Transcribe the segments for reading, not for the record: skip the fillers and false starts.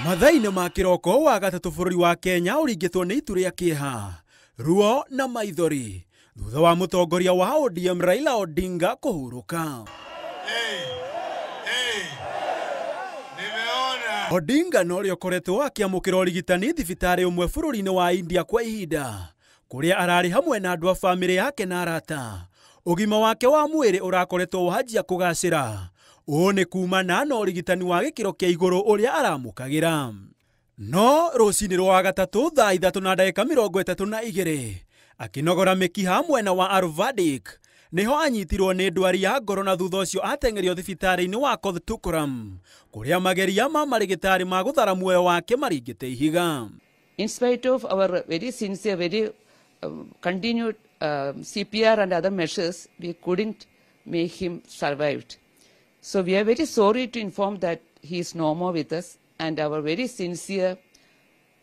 Mathaa-inĩ ma kĩroko wa gatatũ bũrũri wa Kenya ũringĩtwo nĩ itu rĩa kĩeha, ruo na maithori thutha wa mũtongoria wa ODM Raila Odinga kũhurũka. Odinga na ũrĩa ũkoretwo akĩamũkĩra ũrigitani thibitarĩ ũmwe bũrũri-inĩ wa India kwa ihinda, kũrĩa ararĩ hamwe na andũ a bamĩrĩ yake na arata. Ũgima wake wa mwĩrĩ ũrakoretwo wanjia kũgacĩra. Ũũ nĩ kumana na ũrigitani wa gĩkĩro kĩa igũrũ ũrĩa aramũkagĩra. No rũcinĩ rwa gatatũ thaa 3:32 akĩnogora mĩkiha mwena wa Ayurvedic nĩho anyitirwo nĩ ndwari ya ngoro na thutha ũcio ateng'erio thibitarĩ-inĩ wa Kottukuram kũrĩa mageria ma marĩgĩtarĩ ma gũthara muoyo wake maringĩte ihiga. In spite of our very sincere, very continued CPR and other measures, we couldn't make him survive. So we are very sorry to inform that he is no more with us, and our very sincere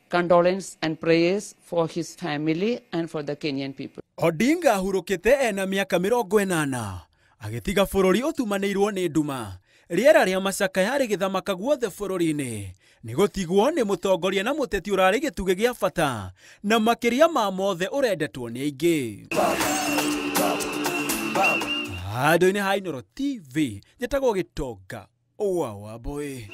condolence and prayers for his family and for the Kenyan people. Odinga ahurũkĩte ena mĩaka 80 agĩtiga bũrũri ũtumanĩirwo nĩ nduma. Rĩera rĩa macakaya rĩgĩthamaka guothe bũrũri-inĩ nĩ gũtigwo nĩ mũtongoria na mũteti ũrarĩ gĩtugĩ gĩa bata na makĩria ma mothe ũrendetwo nĩ aingĩ. Handũ-inĩ ha Inooro TV njĩtagwo Gĩtonga wa Wambũi.